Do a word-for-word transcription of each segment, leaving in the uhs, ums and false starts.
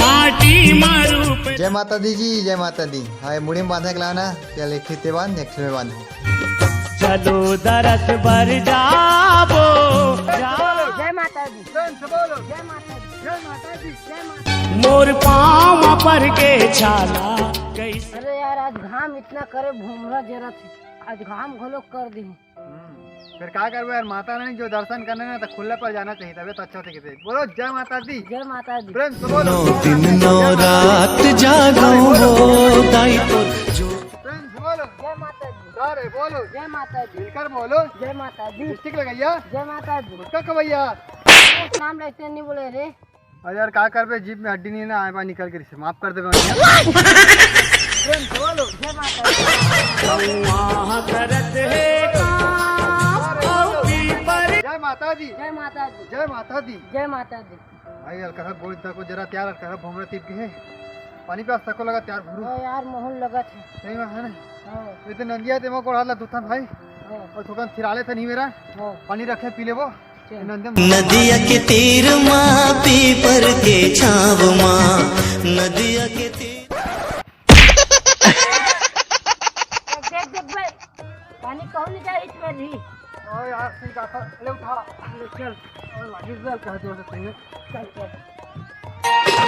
माटी मा रूप। जय माता दी जी, जय माता दी। हाँ, ये मुड़ी में बांधे के लाना, चल एक ठे ते बांध, एक ठे में बांध। चलो दरस बर जाबो, जाबो। जय माता दी। प्रेम से बोलो। जय माता दी। जय माता दी। जय माता दी। मोर पाँव पर के छाला कैसे। अरे यार, आज घाम इतना करे, भूमरा जरत हे, आज घाम घलो कर दी। हम्म, फिर का करबो यार, माता रानी जो दर्शन करने ना तो खुले पर जाना चाहिए, तबे तो अच्छा होते किसे। बोलो जय माता दी। जय माता दी। प्रेम से बोलो। नौ दिन नौ रात जागो वो दाई तोर जो। प्रेम से बोलो। जय माता दी। सारे बोलो। जय माता दी। मिलकर बोलो। जय माता दी। लिपस्टिक लगाइया। जय माता दी। उसका कवैया। नाम लेते नहीं बोले रे। अरे यार, का करबे, जीभ में हड्डी नहीं ना, आए बार निकल के रिश्ते माफ कर देबे भैया। प्रेम से बोलो। जय माता दी। वहाँ करत हे काम, अउ पीपर। जय माता दी। जय माता दी। जय माता दी। जय माता दी। भाई, अलकरहा बोल, इतना को जरा तैयार, अलकरहा भोमरा टिप के है। पानी प्यास तको लगा तैयार भुरू। हाँ यार, मोहन लगत है। सही में है ना? हाँ। ये तो नंदिया ते मोर गोड़ हाथ ला धोथन भाई। हाँ। और थोकन थिराले था नहीं मेरा। हाँ। पानी रखे पी लेबो। नदिया के तीर मा, पीपर के छाव मा, नदिया के तीर। देख, देख बे, पानी कहूँ नहीं जाए इसमें भी। ओ यार, ठीक बात है। ले उठा। ले चल। और लागी जल कह दो तो तूने। चल, चल।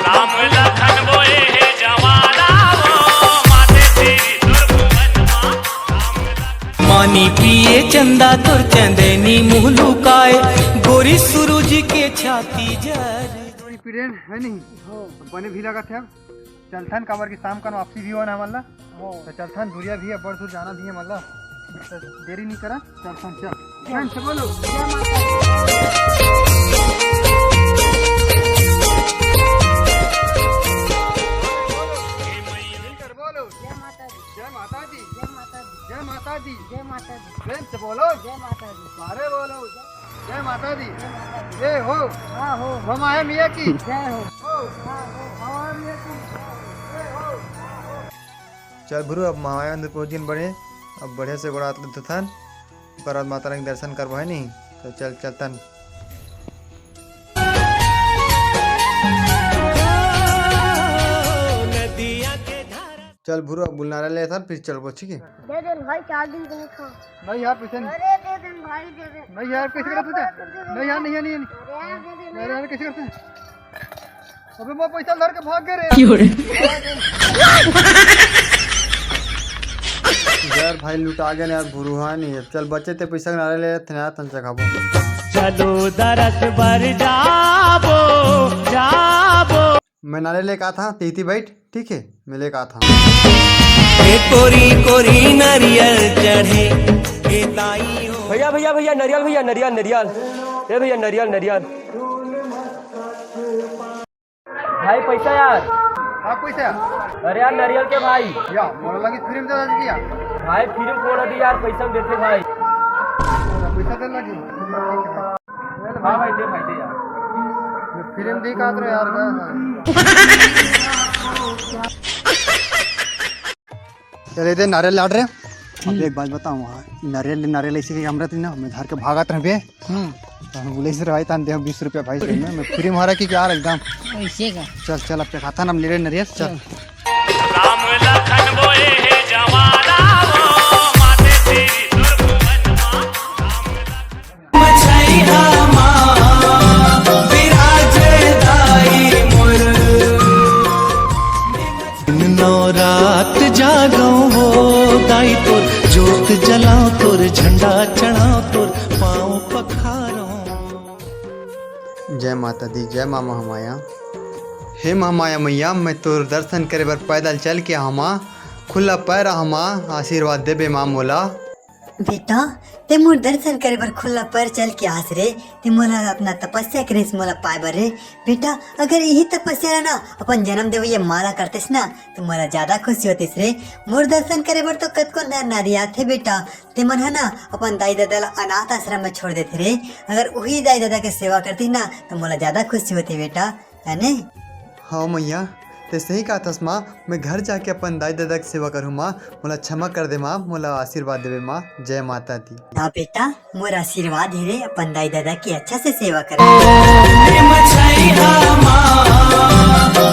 राम लखन बोए हे जवाला वो, माते तेरी सुरभुवन माँ। राम लखन मानी पिए चंदा तोर चंदेनी मुँह लुकाए, गोरी सूरज के छाती जर। थोड़ी पीड़े है नहीं? हाँ। बने भी लगा थे अब। चलथन, काबर की शाम कन वापसी भी होना हमन ला। हाँ। तो चलथन, दूरिया भी है, बड़ दूर जाना भी है हमन ला। तो देरी नहीं करा, चलथन, चल। प्रेम से बोलो। जय माता दी। मिलकर बोलो। जय माता दी। जय माता दी। जय माता दी। जय माता दी। जय माता दी। प्रेम से बोलो। जय माता दी। सारे बोलो। जय माता दी। जय माता दी। जय हो। हाँ हो। भवानी मैया की। जय हो। हो। हाँ हो। भवानी मैया की। जय हो। चल भुरू, अब महामाया मंदिर पहुँच गेन बड़े, अब बढ़िया से गोड़ हाथ ल धोथन, ओकर बाद माता रानी के दर्शन करबो है नहीं, तो चल चलतन। चल भुरू, अब बुलनारा ले थन, फिर चलबो, ठीक है? दे दे भाई, चार दिन के नहीं खाओ। नहीं यार, पैसे नहीं। अरे दे दे भाई, दे दे। नहीं यार, कैसे करते थे? नहीं यार, नहीं यार, नहीं यार, नहीं। अरे यार, दे दे। अरे यार, कैसे करते हैं? अबे मैं पैसा धर के भाग गए रे। क्यों रे? यार भाई लुटा गए यार, भुरू हा नहीं। अब चल बचे ते पैसा के नारे ले थे ना, तन चखाबो। चलो दरस बर जाबो, जाबो। मैं नारे लेके आता, तीती बैठ, ठीक है, मैं लेके आता। ए कोरी कोरी नरियल चढ़े, ए ताई हो। भैया, भैया, भैया, नरियल, भैया, नरियल, नरियल। ए भैया, नरियल, नरियल। भाई, पैसा यार। हाँ, पैसा। अरे यार, नरियल के भाई। या, मोला लगी फ्री में दे दे यार। भाई, फ्री में कौन अभी यार पैसा देते भाई? पैसा दे लगी। हाँ भाई, दे भाई, दे यार। फ्री में दी का तो यार। चले दे, नारियल लाट रहे। अब एक बात बताऊँ, हाँ, नारियल, नारियल ऐसे कि हमरा तीन ना, मैं धर के भागत रहबे। हम्म। तो हम बोले, "इस भाई, तान दे हम बीस रुपया भाई, सही में, मैं फ्री में हरा कि क्या एकदम।" ऐसे का? चल, चल, अब पे खाता ना, हम ले रहे नारियल, चल। चल। राम लखन बोए हे जवाला हो, माते तेरी सुरभुवन माँ। मछैया माँ, विराजे दाई मोर। दिन नौ रात जागो वो दाई तोर, जोत जलाओ तोर, झंडा चढ़ाओ तोर, पाँव पखारो। जय माता दी, जय माँ महामाया। हे महामाया मैया, मैं तोर दर्शन करे बर पैदल चल के आहमा, खुला पैर आहमा, आशीर्वाद देबे माँ मोला। बेटा, ते मोर दर्शन करे बर खुला पैर चल के आस रे, ते मोला अपना तपस्या करे से मोला पाए बर रे। बेटा, अगर यही तपस्या ला ना अपन जन्म देवैया माँ ला करतेस ना, तो मोला ज्यादा खुशी होतीस रे। मोर दर्शन करे बर तो कतको नर नारी आथे बेटा, ते मन ह ना अपन दाई ददा ला अनाथ आश्रम में छोड़ देथे रे। अगर उही दाई ददा के सेवा करती ना, तो मोला ज्यादा खुशी होती बेटा, है ने? हाँ मैया, ते सही कहथस माँ, मैं घर जाके अपन दाई ददा के सेवा करहूँ माँ, मोला क्षमा कर दे माँ, मोला आशीर्वाद देवे माँ। जय माता दी। हाँ बेटा, मोर आशीर्वाद हे रे, अपन दाई ददा के अच्छा से सेवा कर। हे मछैया माँ,